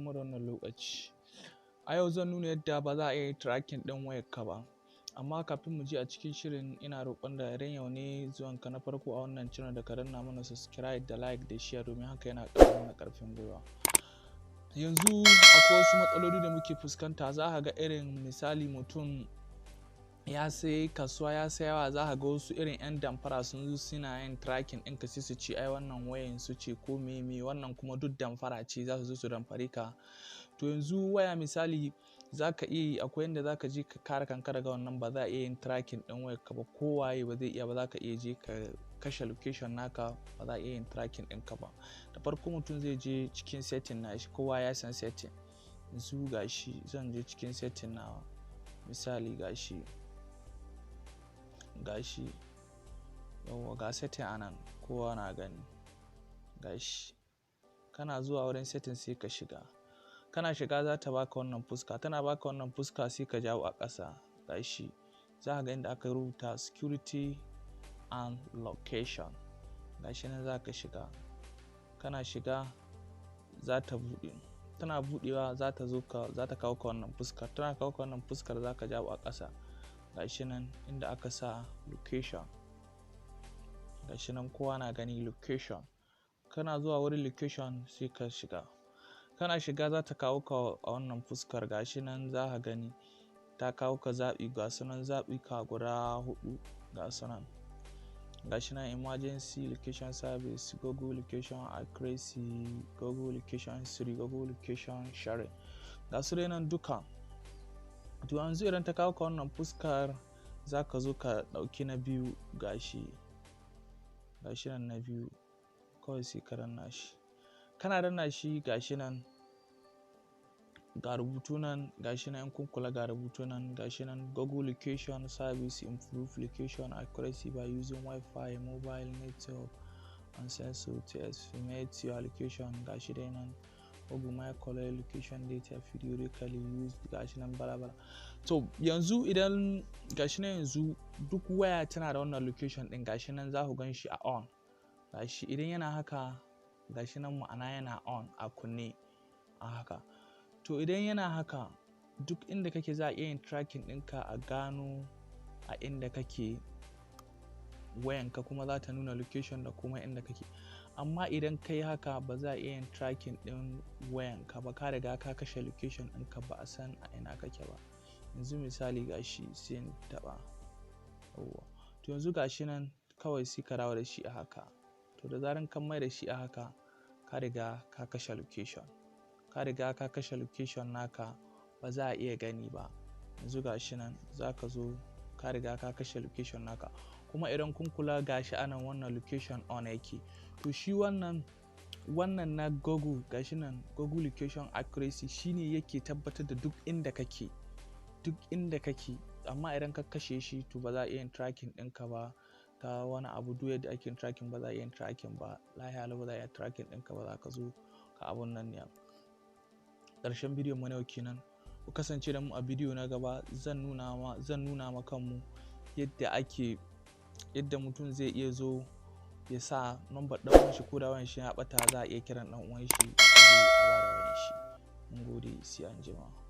Barkanmu da wannan lokaci. A yau zan nuna yadda ba za a iya tracking ɗin wayarka ba. Amma kafin mu je a cikin shirin, ina roƙon da idan yau ne zuwanka na farko a wannan channel, da ka danna mana subscribe da like da share, domin haka yana ƙara mana ƙarfin gwiwa. Yanzu akwai wasu matsaloli da muke fuskanta. Za ka ga irin misali mutum ya sai kasuwa, ya sai yawa, za ka ga wasu irin 'yan damfara sun zo suna yin tracking ɗinka, sai su ce ai wannan wayan su ce ko me me. Wannan kuma duk damfara ce, za su zo su damfare ka. To yanzu waya misali za ka iya yi, akwai yanda za ka je ka kare kanka daga wannan, ba za a iya yin tracking ɗin wayarka ba, ko waye ba zai iya ba. Za ka iya je ka kashe location naka, ba za a iya yin tracking ɗinka ba. Da farko mutum zai je cikin setting nashi, kowa ya san setting. Yanzu gashi zan je cikin setting nawa, misali gashi gashi, yawwa, ga setting anan, kowa na gani. Gashi kana zuwa wurin setting sai ka shiga. Kana shiga za ta baka wannan fuska. Tana baka wannan fuska, sai ka jawo a ƙasa. Gashi za ka ga inda aka rubuta "security and location". Gashi nan za ka shiga. Kana shiga za ta buɗe. Tana buɗewa za ta zo ka, za ta kawo ka wannan fuskar. Tana kawo ka wannan fuskar, za ka jawo a ƙasa. Gashi nan inda aka sa "location". Gashi nan kowa na gani, "location". Kana zuwa wurin "location" sai ka shiga. Kana shiga za ta kawo ka a wannan fuskar. Gashi nan za ka gani ta kawo ka zaɓi, ga su nan zaɓi ka guda huɗu, ga su nan. Gashi nan: emergency location service, Google location accuracy, Google location history, Google location sharing. Ga su dai nan duka. To yanzu idan ta kawo ka wannan fuskar, za ka zo ka ɗauki na biyu. Gashi, gashi nan na biyu, kawai sai ka danna shi. Kana danna shi, gashi nan ga rubutu nan. Gashi nan in kun kula, ga rubutu nan. Gashi nan: "Google location service improve location accuracy by using Wi-Fi, mobile network and sensor to estimate your location." Gashi dai nan: "Google might collect location data periodically used." Gashi nan bala bala. To yanzu idan gashi nan, yanzu duk waya tana da wannan location din. Gashi nan za ku gan shi a on. Gashi idan yana haka, gashi nan, ma'ana yana on, a kunne a haka. To idan yana haka, duk inda kake za a iya yin tracking ɗinka, a gano a inda kake. Wayanka kuma za ta nuna location da kuma inda kake. Amma idan ka yi haka, ba za a iya yin tracking ɗin wayanka ba, ka riga ka kashe location ɗinka, ba a san a ina kake ba. Yanzu misali gashi sai in taɓa. Yawwa, to yanzu gashi nan, kawai sai ka dawo da shi a haka. To da zaran kan mai da shi a haka, ka riga ka kashe location, ka riga ka kashe location naka, ba za a iya gani ba. Yanzu gashi nan za ka zo, ka riga ka kashe location naka. Kuma idan kun kula, gashi anan wannan location on yake. To shi wannan na Google, gashi nan Google location accuracy, shine yake tabbatar da duk inda kake, duk inda kake. Amma idan ka kashe shi, to ba za a iya yin tracking ɗinka ba ta wani abu. Duk yadda ake tracking, ba za a iya yin tracking ba. Lahiya lau ba za a iya tracking ɗinka ba. Za ka zo ka abun nan ne. Ƙarshen bidiyon mu na yau kenan. Ku kasance da mu a bidiyo na gaba. Zan nuna ma kanmu yadda ake, yadda mutum zai iya zo ya sa number ɗan uwan shi, ko da wayan shi ya ɓata, za a iya kiran ɗan uwan shi a je a bada wayan shi. Mun gode, sai anjima.